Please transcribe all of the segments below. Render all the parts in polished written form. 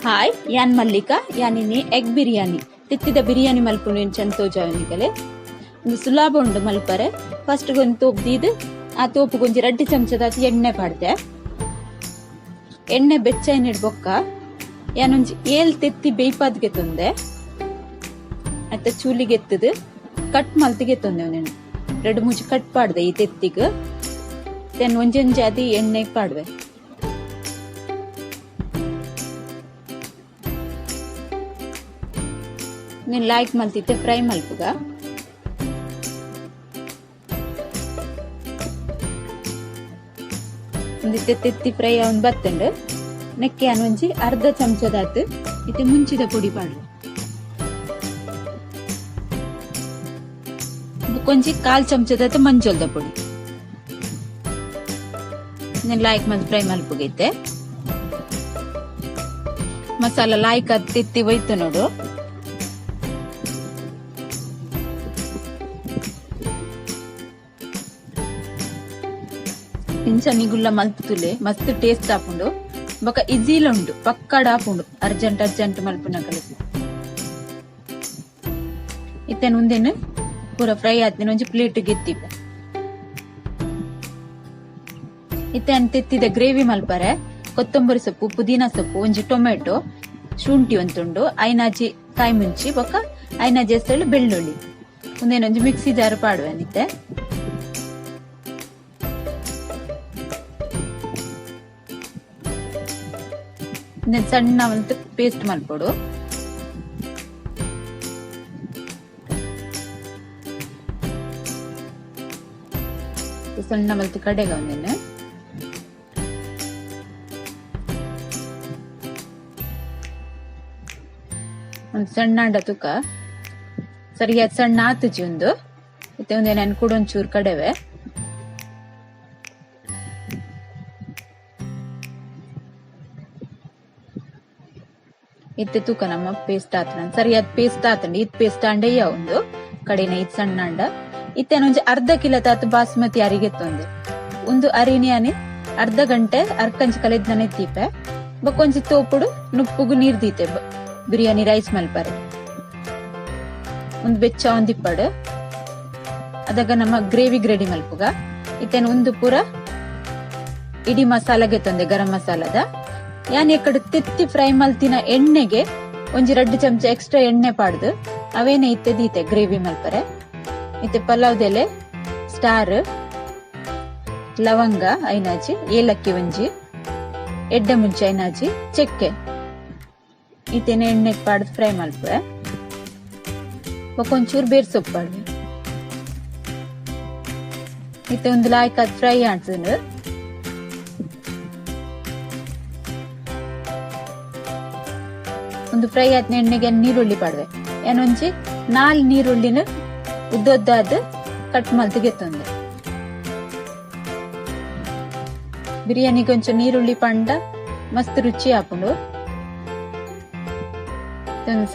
Hi, ಯಾನ್ ಮಲ್ಲಿಕಾ. ಯಾನ್ ಇನಿ ಎಗ್ ಬಿರಿಯಾನಿ, ತೆತ್ತಿದ ಬಿರಿಯಾನಿ ಮಲ್ಪುನು ಎಂಚ ತೋಜಾವನಿಗಲೆ. ಒಂದು ಸುಲಭ ಉಂಡು ಮಲ್ಪರೆ. ಫಸ್ಟ್ ಒಂಜಿ ತೋಪ್ ದೀದ್, ಆ ತೋಪುಗ್ ಒಂಜಿ 2 ಚಮಚದಾತ್ ಎಣ್ಣೆ ಪಾಡ್ದೆ. ಎಣ್ಣೆ ಬೆಚ್ಚ ಬೊಕ್ಕ ಯಾನೊಂಜಿ 7 ತೆತ್ತಿ ಬೇಯ್ಪಾದ್ ಗೆತ್ತೊಂದೆ. ಅತ್ತ ಚೂಲಿಗೆ ಎತ್ತದು ಕಟ್ ಮಲ್ತ್ ಗೆತ್ತೊಂದೆ. ಒಂದೆನ್ ರಡ್ಡ್ ಮೂಜಿ ಕಟ್ ಪಾಡ್ದೆ ಈ ತೆತ್ತಿಗ್. Then ಒಂಜೊಂಜಿ ಅದಿ ಎಣ್ಣೆಗ್ ಪಾಡ್ವೆ. ನೀನ್ ಲಾಯ್ಕ್ ಮಲ್ತಿತ್ತೆ ಫ್ರೈ ಮಲ್ಪುಗ. ಒಂದಿತ್ತೆ ತೆತ್ತಿ ಫ್ರೈ ಅವನ್ ಬತ್ತುಂಡು. ನೆಕ್ಕೆ ಒಂಜಿ ಅರ್ಧ ಚಮಚದಾತ್ ಇತ್ತೆ ಮುಂಚಿದ ಪೊಡಿ ಪಾಡ್ವೆ. ಬೊಕೊಂಜಿ 1/4 ಚಮಚದಾತ್ ಮಂಜೊಲ್ದ ಪೊಡಿ. ನೀನ್ ಲಾಯ್ಕ್ ಮಲ್ತ್ ಫ್ರೈ ಮಲ್ಪುಗೈತೆ. ಮಸಾಲ ಲಾಯ್ಕ್ ಅದ್ ತೆತ್ತಿ ಒಯ್ತು ನೋಡು. ಇಂಚ ನಿಗುಲ್ಲ ಮಲ್ತುಲೆ ಮಸ್ತ್ ಟೇಸ್ಟ್ ಆಪುಂಡು. ಬೊಕ ಇಸಿಲ ಉಂಡು, ಪಕ್ಕಡ ಆಪುಂಡು. ಅರ್ಜೆಂಟ್ ಅರ್ಜೆಂಟ್ ಮಲ್ಪುನ ಕಲಸಿ. ಇತ್ತೆ ಉಂದೆನ್ ಪೂರ ಫ್ರೈ ಆತಿನ ಒಂಜಿ ಪ್ಲೇಟ್ ಗೆತ್ತಿಪೆ. ಇತ್ತೆ ತೆತ್ತಿದ ಗ್ರೇವಿ ಮಲ್ಪರೆ ಕೊತ್ತಂಬರಿ ಸೊಪ್ಪು, ಪುದೀನಾ ಸೊಪ್ಪು, ಒಂಜಿ ಟೊಮೆಟೊ, ಶುಂಠಿ ಒಂತುಂಡು, ಐನಾಜಿ ಕಾಯಿ ಮುಂಚಿ, ಬೊಕ ಐನಾಜಿ ಎಸಳು ಬೆಳ್ಳುಳ್ಳಿ. ಉಂದೆನ್ ಒಂಜಿ ಮಿಕ್ಸಿ ಜಾರ್ ಪಾಡುವೆ ಇತ್ತೆ. ಉಂದೆನ್ ಸಣ್ಣ ಮಲ್ತ್ ಪೇಸ್ಟ್ ಮಲ್ಪೊಡು. ಸಣ್ಣ ಮಲ್ತ್ ಕಡೆಗ ಉಂದೆನ್. ಒಂದ್ ಸಣ್ಣ ಅಂಡ ತುಕ ಸರಿಯಾದ ಸಣ್ಣ ಆತುಜಿ ಉಂದು. ಇತ್ತೆ ಉಂದೆನ್ ಕೂಡ ಒಂಚೂರು ಕಡೆವೆ. ಇತ್ತೆ ತೂಕ ನಮ್ಮ ಪೇಸ್ಟ್ ಆತನ ಸರಿಯಾದ ಪೇಸ್ಟ್ ಆತಂಡ. ಇತ್ ಪೇಸ್ಟ್ ಅಂಡಯ್ಯ ಉಂದು ಕಡಿನ ಇತ್ ಸಣ್ಣ ಅಂಡ. ಇತ್ತೆ ಒಂಜಿ ಅರ್ಧ ಕಿಲೋ ತಾತು ಬಾಸ್ಮತಿ ಅರಿಗೆತ್ತೊಂದೆ. ಒಂದು ಅರಿನಿ ಅರ್ಧ ಗಂಟೆ ಅರ್ಕಂಚಿ ಕಲೆದ್ನನೆ ತೀಪೆ. ಬೊಕೊಂಜಿ ತೋಪುಡು ನುಪ್ಪುಗು ನೀರ್ ದೀತೆ ಬಿರಿಯಾನಿ ರೈಸ್ ಮಲ್ಪರೆ. ಒಂದು ಬೆಚ್ಚ ಒಂದಿಪ್ಪಡು. ಅದಾಗ ನಮ್ಮ ಗ್ರೇವಿ ರೆಡಿ ಮಲ್ಪುಗ. ಇತ್ತೇನು ಒಂದು ಪೂರ ಇಡೀ ಮಸಾಲೆಗೆ ತಂದೆ, ಗರಂ ಮಸಾಲದ. ಯಾನ್ ಎಕ್ಕಡೆ ತೆತ್ತಿ ಫ್ರೈ ಮಲ್ತಿನ ಎಣ್ಣೆಗೆ ಒಂಜಿ 2 ಚಮಚ ಎಕ್ಸ್ಟ್ರಾ ಎಣ್ಣೆ ಪಾಡ್ದು ಅವೇನೆ ಇತ್ತೆ ದೀತೆ ಗ್ರೇವಿ ಮಲ್ಪರೆ. ಇತ್ತೆ ಪಲಾವ್ದೆಲೆ, ಸ್ಟಾರ್, ಲವಂಗ ಐನಾಜಿ, ಏಲಕ್ಕಿ ಒಂಜಿ, ಎಡ್ಡೆ ಮುಂಚೆ ಐನಾಜಿ, ಚಕ್ಕೆ ಇತ್ತೇನೆ ಎಣ್ಣೆ ಪಾಡ್ದು ಫ್ರೈ ಮಲ್ಪುವೆ. ಒಂಚೂರು ಬೇರ್ ಸೊಪ್ಪು ಪಾಡ್ವೆ. ಇತ್ತೆ ಒಂದು ಲಾಯ್ಕ್ ಅದು ಫ್ರೈ ಆಡ್ತುಂಡು. ಒಂದು ಫ್ರೈ ಆದ್ನ ಎಣ್ಣೆಗೆ ನೀರುಳ್ಳಿ ಪಾಡ್ವೆ. ಏನೊಂಜಿ 4 ನೀರುಳ್ಳಿನ ಉದ್ದೊದ್ದಾದ ಕಟ್ ಮಲ್ತ್ ಗೆತ್ತೊಂದೆ. ಬಿರಿಯಾನಿಗೆ ಒಂಚೂರು ನೀರುಳ್ಳಿ ಪಂಡ ಮಸ್ತ್ ರುಚಿ ಆಪುಂಡು.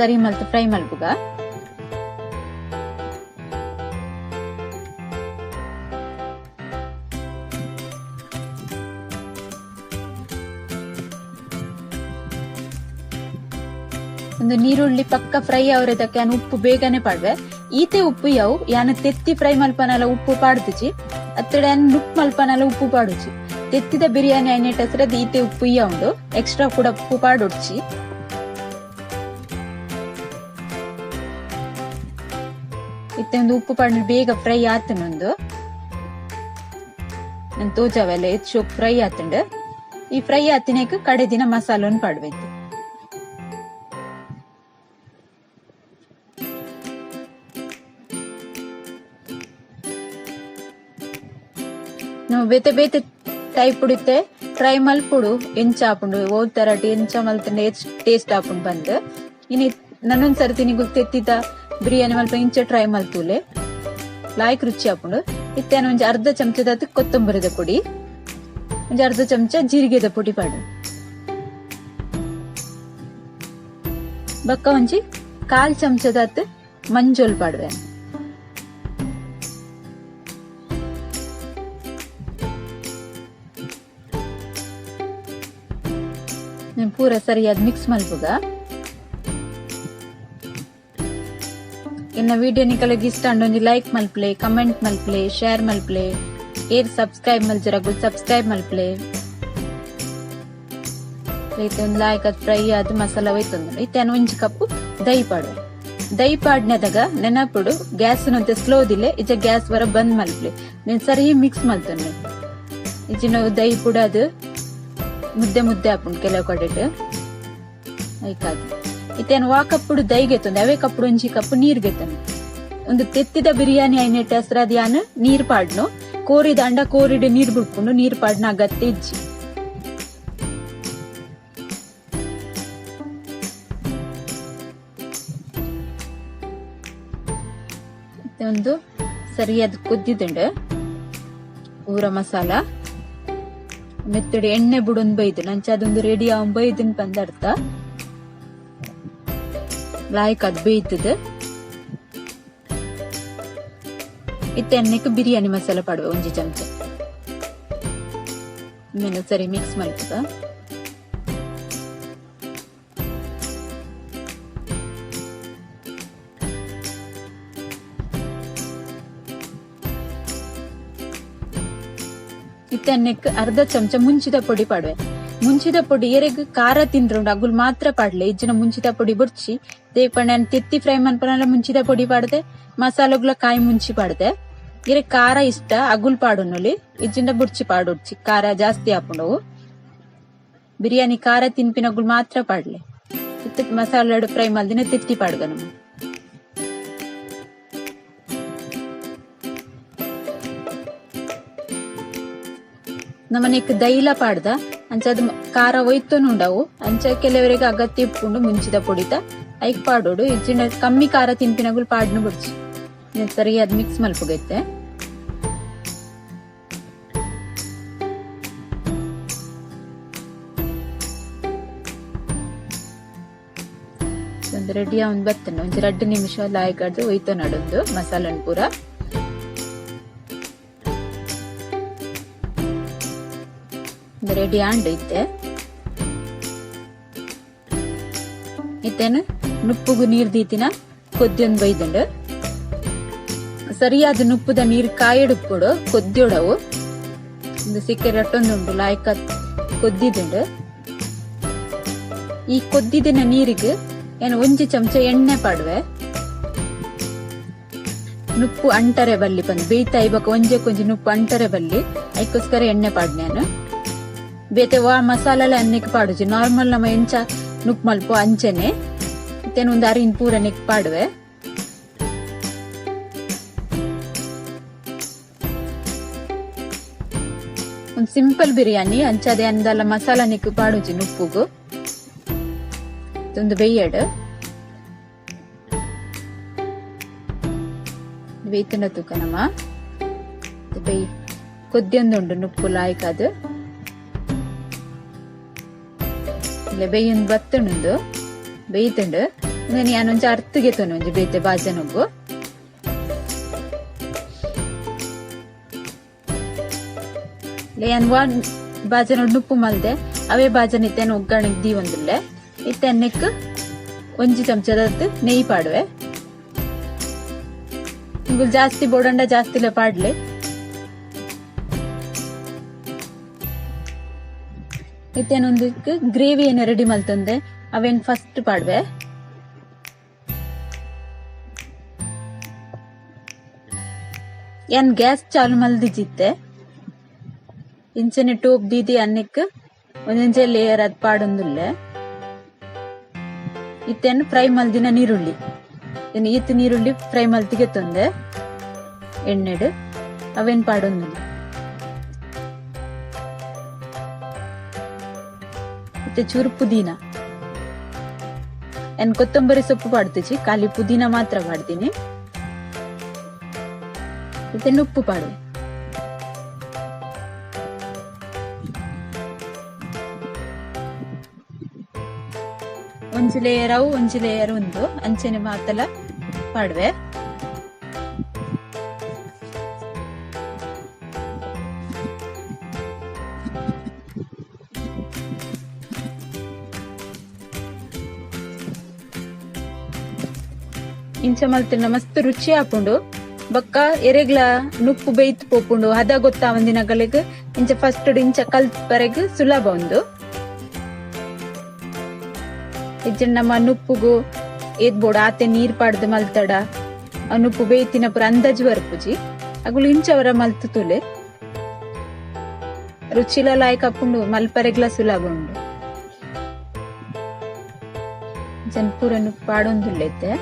ಸರಿ ಮಲ್ತ್ ಫ್ರೈ ಮಲ್ಪುಗ. ಒಂದು ನೀರುಳ್ಳಿ ಪಕ್ಕ ಫ್ರೈ ಅವರದಕ್ಕೆ ಯಾನ್ ಉಪ್ಪು ಬೇಗನೆ ಪಾಡ್ವೆ. ಈತೆ ಉಪ್ಪು ಯಾವು ಯಾನ್ ತೆತ್ತಿ ಫ್ರೈ ಮಲ್ಪನಲ ಉಪ್ಪು ಪಾಡ್ದುಜಿ, ಅತ್ತಡೆ ಯಾನ್ ನುಪ್ಪು ಮಲ್ಪನಲ ಉಪ್ಪು ಪಾಡುಜಿ. ತೆತ್ತಿದ ಬಿರಿಯಾನಿ ಐನೆಟ್ ಹಸ್ರದ ಈತೆ ಉಪ್ಪು ಇಯ್ಯ ಉಂಡು, ಎಕ್ಸ್ಟ್ರಾ ಕೂಡ ಉಪ್ಪು ಪಾಡೊಡ್ಚಿ. ಇತ್ತೆ ಒಂದು ಉಪ್ಪು ಪಾಡ್ ಬೇಗ ಫ್ರೈ ಆತನೊಂದು ನನ್ ತೋಜಾವೆಲ್ಲ ಹೆಚ್ಚು ಫ್ರೈ ಆತಂಡು. ಈ ಫ್ರೈ ಆತಿನೇಕ್ ಕಡೆ ದಿನ ಮಸಾಲನ್ನು ಪಾಡ್ಬೇಕು. ನಾವು ಬೇತೆ ಬೇತೆ ಟೈಪ್ ಉಡಿತೆ ಟ್ರೈ ಮಲ್ಪುಡು. ಎಂಚ ಆಪುಂಡು ಓದ್ ತರಾಟಿ ಎಂಚ ಮಲ್ತಂಡೆ ಟೇಸ್ಟ್ ಆಪುಂಡು ಬಂದ್. ಇನಿ ನನ್ನೊಂದ್ ಸರ್ತಿ ನಿಗುಲ್ ತೆತ್ತಿದ ಬಿರಿಯಾನಿ ಮಲ್ಪ ಇಂಚ ಟ್ರೈ ಮಲ್ತೂಲೆ ಲಾಯ್ಕ್ ರುಚಿ ಆಪುಂಡು. ಇತ್ತೆ ಒಂಜಿ ಅರ್ಧ ಚಮಚದ ಕೊತ್ತಂಬರಿದ ಪೊಡಿ, ಒಂಜಿ ಅರ್ಧ ಚಮಚ ಜೀರಿಗೆದ ಪೊಡಿ ಪಾಡು. ಬೊಕ್ಕ ಒಂಜಿ 1/4 ಚಮಚದಾತ್ ಮಂಜೊಲ್ ಪಾಡುವೆ. ಪೂರ ಸರಿಯಾದ ಮಿಕ್ಸ್ ಮಲ್ಪುಗ. ಇನ್ನ ವಿಡಿಯೋ ನಿಕಲೆಗ್ ಇಷ್ಟ ಅಂಡ ಒಂಜಿ ಲೈಕ್ ಮಲ್ಪಲೆ, ಕಮೆಂಟ್ ಮಲ್ಪಲೆ, ಶೇರ್ ಮಲ್ಪಲೆ, ಏರ್ ಸಬ್ಸ್ಕ್ರೈಬ್ ಮಲ್ಜರಗುಲ್ ಸಬ್ಸ್ಕ್ರೈಬ್ ಮಲ್ಪಲೆ. ಒಂದು ಲಾಯ್ಕ್ ಅದು ಫ್ರೈ ಆದ್ ಮಸಾಲ ಹೋಯ್ತಂದ್ರೆ ಇತ್ತೆ ಒಂಜಿ ಕಪ್ಪು ದಹಿ ಪಾಡುವೆ. ದಹಿ ಪಾಡ್ನದಾಗ ನೆನಪುಡು ಗ್ಯಾಸ್ ನಂತೆ ಸ್ಲೋ ದಿಲೆ ಇಜ್ಜ ಗ್ಯಾಸ್ ವರ ಬಂದ್ ಮಲ್ಪಲೆ. ನೀನ್ ಸರಿ ಮಿಕ್ಸ್ ಮಲ್ತೊನ್ನೆ ಇಜ್ಜಿನ ದಹಿ ಪುಡ ಅದು ಮುದ್ದೆ ಮುದ್ದೆ ಆಪುಂಡು ಕೆಲವು ಕಡೆಟ್ ಐಕಾದ್. ಇತ್ತೇನು ವಾ ಕಪ್ಪುಡು ದಹಿ ಗೆತ್ತೊಂದು ಅವೇ ಕಪ್ಪುಡು ಒಂಜಿ ಕಪ್ಪು ನೀರ್ ಗೆತ್ತೊಂದು. ಒಂದು ತೆತ್ತಿದ ಬಿರಿಯಾನಿ ಐನೆಟ್ ಹೆಸ್ರಾದ್ ಯಾನ್ ನೀರ್ ಪಾಡ್ನು ಕೋರಿದ ಅಂಡ ಕೋರಿಡ್ ನೀರ್ ಬಿಡ್ಕೊಂಡು ನೀರ್ ಪಾಡ್ನ ಅಗತ್ಯ ಇಜ್ಜಿ. ಒಂದು ಸರಿಯಾದ ಕುದ್ದಿದುಂಡು ಊರ ಮಸಾಲ ಮೆತ್ತಡಿ ಎಣ್ಣೆ ಬುಡೊಂದು ಬೈದು ನಂಚ ಅದೊಂದು ರೆಡಿ ಆವನ್ ಬೈದನ್ ಪಂದರ್ಥ ಲಾಯ್ಕ್ ಅದ್ ಬೇಯ್ತದ. ಇತ್ತೆ ಎಣ್ಣೆಕ್ ಬಿರಿಯಾನಿ ಮಸಾಲ ಪಾಡುವ ಒಂಜಿ ಚಮಚ ಆಮೇಲೆ ಸರಿ ಮಿಕ್ಸ್ ಮಲ್ಪುಗ. ಇತ್ತೆ ಅನ್ನಕ್ಕೆ ಅರ್ಧ ಚಮಚ ಮುಂಚಿದ ಪೊಡಿ ಪಾಡುವೆ. ಮುಂಚಿದ ಪೊಡಿ ಎರೆಗ್ ಖಾರ ತಿಂದ್ರುಂಡು ಅಗುಲ್ ಮಾತ್ರ ಪಾಡ್ಲೆ ಇಜ್ಜಿನ ಮುಂಚಿದ ಪೊಡಿ ಬುಡ್ಚಿ ದೇಪಣ್ಣೆ ತೆತ್ತಿ ಫ್ರೈ ಮನ್ಪನಲ್ಲ ಮುಂಚಿದ ಪೊಡಿ ಪಾಡ್ದೆ ಮಸಾಲಗುಲ ಕಾಯಿ ಮುಂಚಿ ಪಾಡ್ದೆ. ಇರೆ ಖಾರ ಇಷ್ಟ ಅಗುಲ್ ಪಾಡುನೊಲಿ ಇಜ್ಜಿಂದ ಬುಡ್ಚಿ ಪಾಡುಡ್ಚಿ ಖಾರ ಜಾಸ್ತಿ ಆಪುಂಡವು. ಬಿರಿಯಾನಿ ಖಾರ ತಿನ್ಪಿನಗುಲ್ ಮಾತ್ರ ಪಾಡ್ಲೆ. ಇತ್ತೆ ಮಸಾಲ ಫ್ರೈ ಮಲ್ದಿನ ತೆತ್ತಿ ಪಾಡ್ಗ ನಮ್ಮ. ನಮ್ಮನೆಕ್ ದೈಲ ಪಾಡ್ದ ಅಂಚ ಅದು ಖಾರ ಒಯ್ತನು ಉಂಡವು ಅಂಚ ಕೆಲವರಿಗೆ ಅಗತ್ಯ ಇಪ್ಪುಂಡು ಮುಂಚಿದ ಪೊಡಿತ ಐಕ್ ಪಾಡೋಡು ಇಜ್ಜಿಂಡ ಕಮ್ಮಿ ಖಾರ ತಿನ್ಪಿನಗುಲ್ ಪಾಡ್ನು ಬುಡ್ಚಿ. ಸರಿಯಾದ ಮಿಕ್ಸ್ ಮಲ್ಪುಗೈತೆ. ಒಂದು ರೆಡಿ ಅವನ್ ಬತ್ತನ ಒಂಜಿ 2 ನಿಮಿಷ ಲಾಯ್ಕಡ್ದು ಒಯ್ತ ನಡೊಂದು ಮಸಾಲನ್ ಪೂರ. ರೆಡಿ ಆಂಡ್ ಇತ್ತೆ. ಇತ್ತೇನು ನುಪ್ಪುಗು ನೀರ್ ದೀತಿನ ಕೊದ್ದಿಯೊಂದು ಬೈದಂಡು ಸರಿಯಾದ ನುಪ್ಪುದ ನೀರ್ ಕಾಯಡುಪ್ಪುಡು ಕೊದ್ದಿಯೊಡವು ಒಂದು ಸಿಕ್ಕೆ ರಟ್ಟೊಂದುಂಡು ಲಾಯ್ಕ ಕೊದ್ದಿದುಂಡು. ಈ ಕೊದ್ದಿದಿನ ನೀರಿಗೆ ಏನು ಒಂಜಿ ಚಮಚ ಎಣ್ಣೆ ಪಾಡುವೆ. ನುಪ್ಪು ಅಂಟರೆ ಬಲ್ಲಿ ಬಂದು ಬೇಯ್ತಾ ಇವಾಗ ಒಂಜೆ ಕೊಂಜಿ ನುಪ್ಪು ಅಂಟರೆ ಬಲ್ಲಿ ಐಕೋಸ್ಕರ ಎಣ್ಣೆ ಪಾಡ್ನೇನು. ಬೇತೆ ವಾ ಮಸಾಲೆಲ್ಲ ಅನ್ನಕ್ಕೆ ಪಾಡುಜಿ ನಾರ್ಮಲ್ ನಮ್ಮ ಎಂಚ ನುಪ್ಪು ಮಲ್ಪ ಅಂಚನೆ ಇತ್ತೇನು ಒಂದು ಅರಿನ್ ಪೂರ ನೆಕ್ ಪಾಡುವೆ. ಒಂದು ಸಿಂಪಲ್ ಬಿರಿಯಾನಿ ಅಂಚದೆ ಅಂದಲ್ಲ ಮಸಾಲ ನೆಕ್ ಪಾಡುಜಿ ನುಪ್ಪುಗು ಒಂದು ಬೇಯಡು ಬೇಯ್ತನ ತೂಕ ನಮ್ಮ ಬೇಯ್ ಕೊದ್ದಿಯೊಂದುಂಡು ನುಪ್ಪು ಲಾಯ್ಕ್ ಅದು ಇಲ್ಲ ಬೇಯೊಂದು ಬತ್ತುಂಡು ಬೇಯ್ತುಂಡು. ನಾನು ಒಂಜಿ ಅರ್ತಿಗೆ ತೊನು ಒಂಜಿ ಬೇತೆ ಬಾಜನೊಗ್ಗು. ಯಾನ್ ವಾನ್ ಬಾಜನ ನುಪ್ಪು ಮಲ್ದೆ ಅವೇ ಬಾಜನ ಇತ್ತೇನು ಒಗ್ಗರಣೆಗೆ ದೀವೊಂದುಲ್ಲೆ. ಇತ್ತೆ ಅನ್ನಕ್ಕೆ ಒಂಜಿ ಚಮಚದತ್ತು ನೆಯ್ಯಿ ಪಾಡುವೆ. ನಿಂಗುಲ್ ಜಾಸ್ತಿ ಬೋಡಂಡ ಜಾಸ್ತಿಲೆ ಪಾಡ್ಲೆ. ಇತ್ತೇನೊಂದಕ್ಕೆ ಗ್ರೇವಿ ಏನು ರೆಡಿ ಮಲ್ತಂದೆ ಅವೇನ್ ಫಸ್ಟ್ ಪಾಡುವೆ. ಏನ್ ಗ್ಯಾಸ್ ಚಾಲು ಮಲ್ದಿಜಿತ್ತೆ ಇಂಚನೆ ಟೋಪ್ ದೀದಿ ಅನ್ನಕ್ಕೆ ಒಂದೊಂಜೆ ಲೇಯರ್ ಅದ್ ಪಾಡೊಂದುಲ್ಲೆ. ಇತ್ತೇನು ಫ್ರೈ ಮಲ್ದಿನ ನೀರುಳ್ಳಿ ಇನ್ನು ಈತ್ ನೀರುಳ್ಳಿ ಫ್ರೈ ಮಲ್ತಿಗೆ ತಂದೆ ಎಣ್ಣೆಡು ಅವೇನ್ ಪಾಡೊಂದುಲ್ಲೆ. ಮತ್ತೆ ಚೂರು ಪುದೀನ ಏನ್ ಕೊತ್ತಂಬರಿ ಸೊಪ್ಪು ಪಾಡ್ತಿಚಿ ಖಾಲಿ ಪುದೀನ ಮಾತ್ರ ಪಾಡ್ತೀನಿ. ಮತ್ತೆ ನುಪ್ಪು ಪಾಡುವೆ. ಒಂಜಿ ಲೇಯರ್ ಅವು ಒಂಜಿ ಲೇಯರ್ ಉಂದು ಅಂಚನೆ ಮಾತಲ ಪಾಡುವೆ. ಇಂಚ ಮಲ್ತಿನ ಮಸ್ತ್ ರುಚಿ ಆಪುಂಡು. ಬೊಕ್ಕ ಎರೆಗ್ಲ ನುಪ್ಪು ಬೇಯ್ತ್ ಪೋಪುಂಡು ಹದ ಗೊತ್ತಾವಂದಿನಗಲೆಗ್ ಇಂಚ ಫಸ್ಟ್ ಇಂಚ ಕಲ್ಪರೆಗ್ ಸುಲಭ ಉಂದು. ಇಜ್ಜಂಡ ನಮ್ಮ ನುಪ್ಪುಗು ಏತ್ ಬೋಡು ಆತೆ ನೀರ್ ಪಾಡ್ದ್ ಮಲ್ತಡ ಆ ನುಪ್ಪು ಬೇಯ್ತಿನ ಪೂರ ಅಂದಾಜು ಬರ್ಪುಜಿ. ಅಗುಲು ಇಂಚವರ ಮಲ್ತ್ ತೂಲೆ ರುಚಿಲ ಲಾಯ್ಕ್ ಆಪುಂಡು ಮಲ್ಪರೆಗ್ಲ ಸುಲಭ ಉಂಡು. ಜನ ಪೂರ ನುಪ್ಪು ಪಾಡೊಂದುಲ್ಲೆತೆ.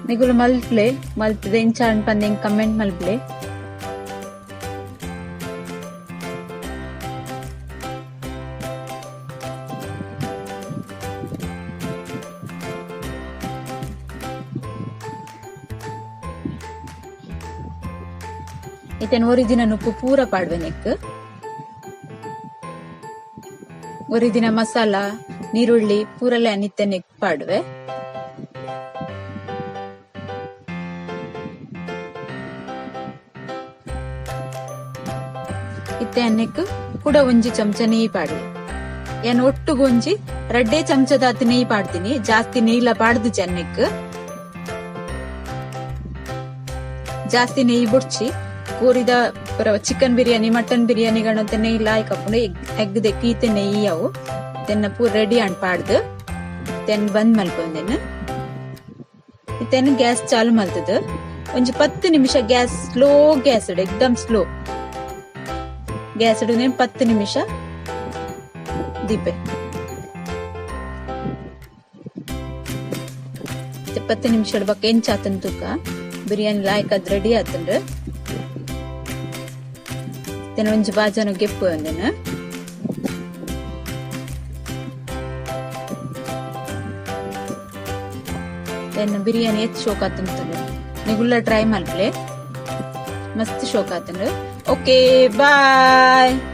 ನಿಗುಲು ಮಲ್ಪ್ಲೆ ಮಲ್ತದೆ ಎಂಚ ಪಂದ್ ಎಂಕ್ ಕಮೆಂಟ್ ಮಲ್ಪ್ಲೆ. ಇತೇನ್ ಒರಿದಿನ ನುಪ್ಪು ಪೂರ ಪಾಡ್ವೆ ನೆಕ್. ಒರಿದಿನ ಮಸಾಲ ನೀರುಳ್ಳಿ ಪೂರಲೆ ಅನಿತ್ತೆ ನೆಕ್ ಪಾಡ್ವೆ. ಇತ್ತೆ ಅನ್ನೆಕ್ ಕುಡ ಒಂಜಿ ಚಮಚ ನೆಯ್ಯಿ ಪಾಡ್ವೆ. ಯಾನ್ ಒಟ್ಟುಗು ಒಂಜಿ ರಡ್ಡೆ ಚಮಚದಾತ್ ನೆಯ್ಯಿ ಪಾಡ್ತೀನಿ, ಜಾಸ್ತಿ ನೆಯ್ಯಿಲ ಪಾಡ್ದುಜಿ ಅನ್ನೆಕ್. ಜಾಸ್ತಿ ನೆಯ್ಯಿ ಬೊಡ್ಚಿ. ಕೋರಿದ ಚಿಕನ್ ಬಿರಿಯಾನಿ ಮಟನ್ ಬಿರಿಯಾನಿ ಗಣಂತ ನೆಯ್ಯಿ ಲಾಯ್ಕ್ ಆಪುಂಡು. ಎಗ್ ದೆಕ್ ಈತೆ ನೆಯ್ಯಿ ಅವು ತೆನ್ನ ಪೂರ ರೆಡಿ ಆಂಡ್ ಪಾಡ್ದು ತೆನ್ ಬಂದ್ ಮಲ್ಪೊಂದೆನ್. ಇತ್ತೆನ್ ಗ್ಯಾಸ್ ಚಾಲು ಮಲ್ತದ ಒಂಜಿ 10 ನಿಮಿಷ ಗ್ಯಾಸ್ ಸ್ಲೋ ಗ್ಯಾಸ್ ಎಕ್ದಮ್ ಸ್ಲೋ ಗ್ಯಾಸ್ 10 ನಿಮಿಷ ದೀಪೆ. 10 ನಿಮಿಷ ಬೊಕ್ಕ ಎಂಚ ಆತನ್ ತೂಕ ಬಿರಿಯಾನಿ ಲಾಯ್ಕ್ ಅದ್ ರೆಡಿ ಆತಂಡ್ರೆ. ತೆನ ಒಂಜಿ ಬಾಜನ ಗೆಪ್ಪು ಒಂದೆನ. ತೆನ್ನ ಬಿರಿಯಾನಿ ಎತ್ ಶೋಕ್ ಆತಂತಂದ್ರೆ ನಿಗುಲ್ಲ ಟ್ರೈ ಮಲ್ಪ್ಲೆ ಮಸ್ತ್ ಶೋಕ್ ಆತಂದ್ರೆ. Okay bye.